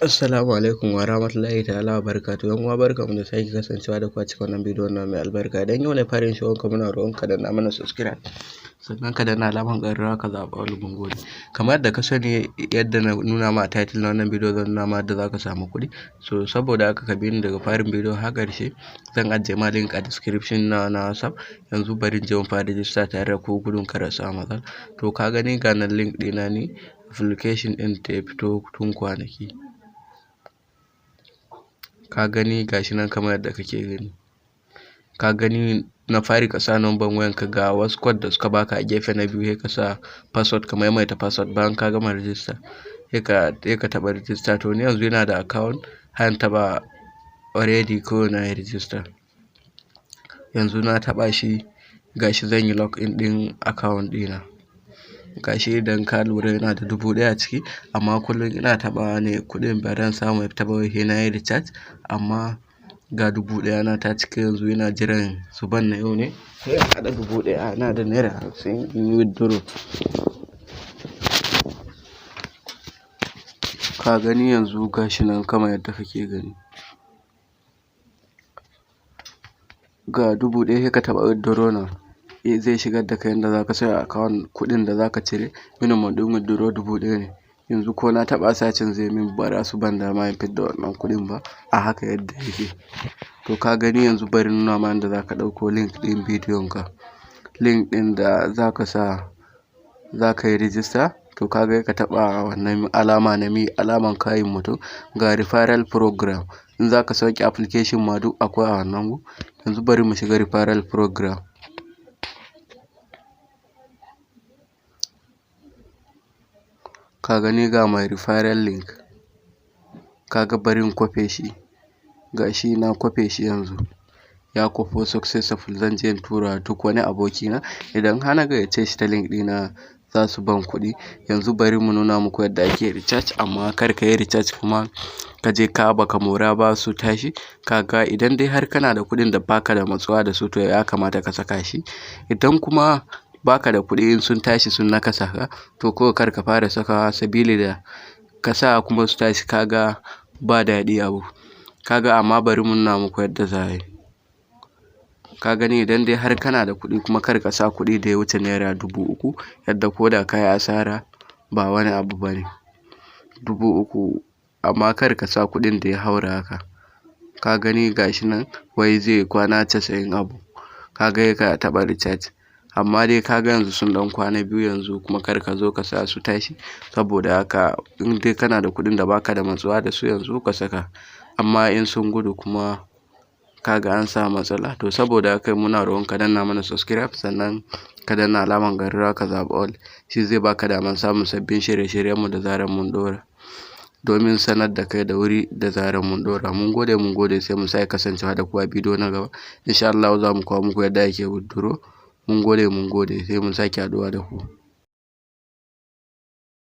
Assalamu alaikum wa rahmatullahi ta'ala wa barakatuhu. Yan uwa, barkanmu da sake kasancewa da ku a cikin wannan bidiyon namu mai albarka. Idan yau ne farin shigowanka, muna roƙon ka danna mana subscribe, sannan ka danna alamar ƙararrawa, ka zaɓi all. Mun gode. Kamar yadda ka sani, yadda na nuna ma a title na wannan bidiyo, zan nuna ma yadda za ka samu kuɗi. So saboda haka ka bi ni daga farin bidiyo har ƙarshe. Zan ajiye ma link a description na WhatsApp. Yanzu bari in je mu fara register tare da ku, gudun kar a samu matsala. To ka gani, ga nan link ɗina ne, application ɗin da ya fito tun kwanaki. Ka gani, gashi nan kamar yadda kake gani. Ka gani, na fari ka sa number wayanka, ga wasu code da suka baka a gefe. Na biyu sai ka sa password, ka maimaita password. Bayan ka gama register, sai ka taɓa register. To ni yanzu ina da account, har in taɓa already kawai na yi register. Yanzu na taɓa shi, gashi zan yi login ɗin account ɗina. Gashi, idan ka lura, yana da 1000 a ciki, amma kullum ina taɓawa ne, kuɗin ba zan samu ya fita ba sai na yi recharge. Amma ga 1000 na ta cika, yanzu ina jiran su ban na yau ne, sai in haɗa 1000 na da naira 50 in yi withdraw. Ka gani, yanzu gashi nan kamar yadda kake gani. Ga 1000, sai ka taɓa withdraw now. Zai shigar da kai inda za ka saya account kuɗin da za ka cire. Minimum ɗin withdraw 1000 ne. Yanzu ko na taɓa searching zai min, ba za su ban dama in fidda wannan kuɗin ba a haka yadda yake. To ka gani, yanzu bari in nuna ma yanda za ka ɗauko link ɗin bidiyon ka. Link ɗin da za ka sa za ka yi register. To ka ga, ka taɓa wannan alama na me alaman kayin mutum, ga referral program. In za ka sauke application ma, duk akwai a wannan gu. Yanzu bari mu shiga referral program. Ka gani, ga my referral link. Ka ga, bari in kwafe shi. Ga shi na kwafe shi, yanzu ya kwafo successful. Zan je in tura duk wani abokina. Idan har na gayyace shi ta link ɗina, za su ban kuɗi. Yanzu bari mu nuna muku yadda ake recharge, amma kar ka yi recharge kuma ka je ka baka mora ba su tashi. Kaga, idan dai har kana da kuɗin da baka da matsuwa da su, to ya kamata ka saka shi. Idan kuma baka da kuɗi, in sun tashi sun nakasa ka, to kawai kar ka fara sakawa, sabili da ka sa kuma su tashi, kaga ba daɗi abu. Kaga, amma bari mu nuna muku yadda za a yi. Ka gani, idan dai har kana da kuɗi, kuma kar ka sa kuɗi da ya wuce naira 3000, yadda ko da ka yi asara ba wani abu bane. 3000, amma kar ka sa kuɗin da ya haura haka. Ka gani, gashi nan wai zai kwana 90 abu. Ka ga, ka taɓa recharge. Amma dai ka ga yanzu sun ɗan kwana biyu yanzu, kuma kar ka zo ka sa su tashi. Saboda haka in dai kana da kuɗin da baka da matsuwa da su yanzu, ka saka. Amma in sun gudu kuma, ka ga an samu matsala. To saboda haka muna roƙon ka danna mana subscribe, sannan ka danna alamar ƙararrawa, ka zaɓi all. Shi zai baka damar samun sabbin shirye-shiryenmu da zarar mun ɗora, domin sanar da kai da wuri da zarar mun ɗora. Mun gode, mun gode, sai mun sake kasancewa da ku a bidiyo na gaba. Insha Allahu za mu kawo muku yadda ake withdraw. Mun gode, mun gode, sai mun sake haɗuwa da ku.